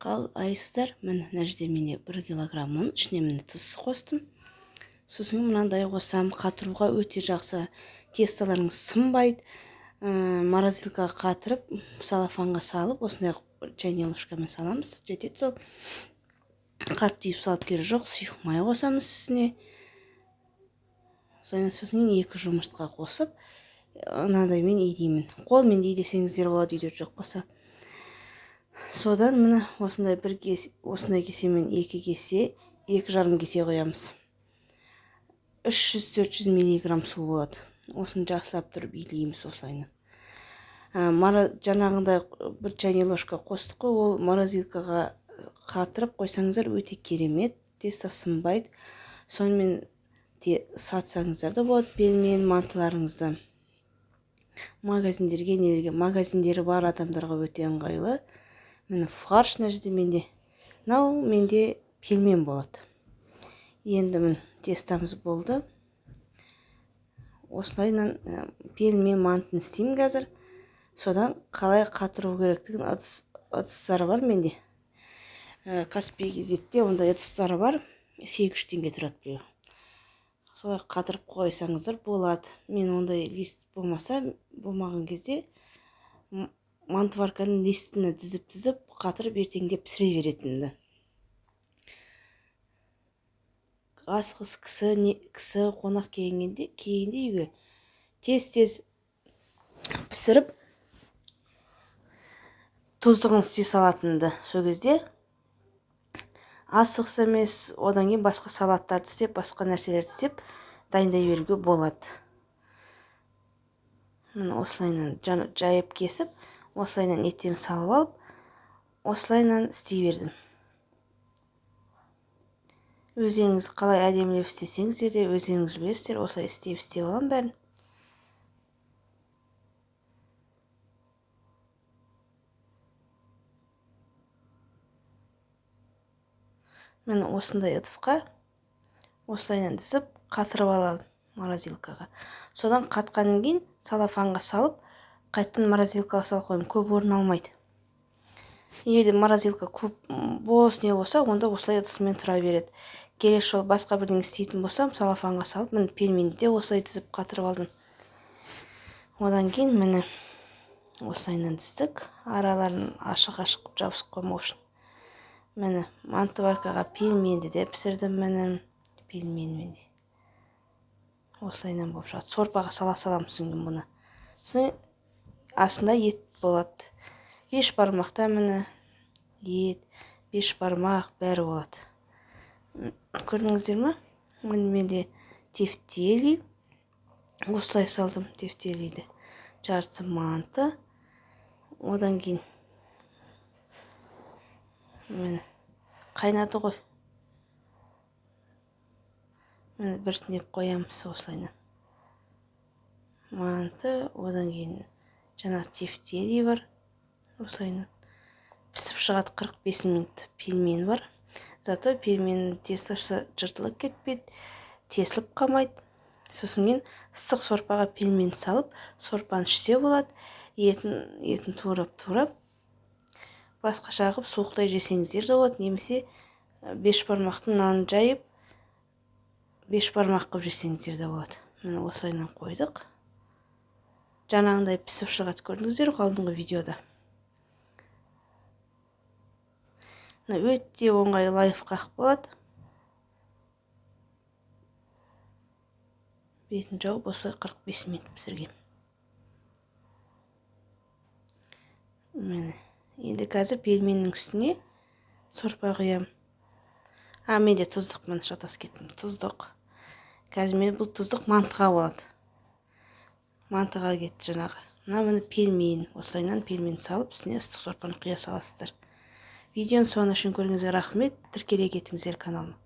Қалайсыздар? Міне, мына жерде менде 1 килограмм ұн, ішіне міне тұз қостым. Сосын мынандай қосам, қатыруға өте жақсы. Тестоларыңыз сынбайды. Морозилкаға қатырып, салафанға салып, осындай чайный ложкамен саламыз. Жетеді сол. Қатты түйіп салып керек жоқ, сұйық май қосамыз үстіне. Сосын 2 жұмыртқа қосып, мынандаймен илеймін. Қолмен де илесеңіздер болады, үйде жоқ болса. Содан міне осындай бір кесе, осындай кесемен 2 кесе, 2,5 кесе құямыз. 300-400 миллиграмм су болады. Осыны жақсылап тұрып илейміз осылайынан. Жаңағындай бір чайный ложка қостық қой, ол морозилкаға қатырып қойсаңыздар өте керемет, тесто сынбайды. Сонымен сатсаңыздар да болады пельмен, мантыларыңызды. Магазиндерге, нелерге, магазиндері бар адамдарға өте ыңғайлы. Міне фарш мына жерде менде. Мынау менде пельмен болады. Енді міне тестамыз болды. Осылайынан пельмен мантыны істеймін қазір. Содан қалай қатыру керектігін ыдыстары бар менде. Каспий кезетте ондай ыдыстары бар. 800 теңге тұрады біреуі. Солай қатырып қойсаңыздар болады. Мен ондай лист болмаса, болмаған кезде мантоварканың листini тізіп-тізіп қатырып ертеңге пісіре беретінді. Асығыс кісі қонақ келгенде үйге тез-тез пісіріп тұздығын істей салатынды. Сол кезде асығыс емес, одан кейін басқа салаттарды істеп, басқа нәрселерді істеп дайындай беруге болады. Міне осылайынан жайып кесіп, осылайынан еттен салып алып, осылайынан істей бердім. Өздеріңіз қалай әдемілеп істесеңіздер де өздеріңіз білесіздер, осылай істеп аламын бәрін. Міне осындай ыдысқа осылайынан тізіп қатырып аламын морозилкаға. Содан қатқаннан кейін салафанға салып, қайтадан морозилкаға салып қоямын, көп орын алмайды. Егер де морозилка көп бос не болса, онда осылай ыдысымен тұра береді. Келесі жолы басқа бірдеңе істейтін болсам, салафанға салып, міне пельменді де осылай тізіп қатырып алдым. Одан кейін міне осылайынан тіздік, араларын ашық-ашық қылып жабысып қоймау үшін. Міне мантоваркаға пельменді де пісірдім, міне пельменмен де. Осылайынан болып шығады. Сорпаға сала саламыз содан кейін бұны. Сосын астында ет болады. 5 бармақта міне ет, 5 бармақ бәрі болады. Көрдіңіздер ме? Міне менде тефтели. Осылай салдым тефтелиді. Жартысы манты. Одан кейін міне қайнады ғой. Міне біртіндеп қоямыз осылайынан. Манты, одан кейін жаңа тефтели бар. Осылайынан пісіп шығады. 45 минут пельмен бар. Зато пельменнің тестасы жыртылып кетпейді, тесіліп қалмайды. Сосын кейін ыстық сорпаға пельмен салып, сорпаны ішсе болады. Етін турап-турап басқаша қылып суықтай жесеңіздер де болады, немесе 5 бармақтың нанын жайып 5 бармақ қылып жесеңіздер де болады. Міне осылайынан қойдық. Жаңағындай пісіп шығады, көрдіңіздер ғой алдыңғы видеода. Мына өте оңай лайфхак болады. Бетін жауып осылай 45 минут пісіргем. Міне енді қазір пельменнің үстіне сорпа құямын. Менде тұздық, міне шатасып кеттім. Тұздық. Қазір мен бұл тұздық мантыға болады. Мантыға кетті жаңағы. Мына міне пельмен, осылайынан пельмен салып, үстіне ыстық сорпаны құя саласыздар. Видеоның соңына шейін көргеніңізге рахмет. Тіркеле кетіңіздер каналыма.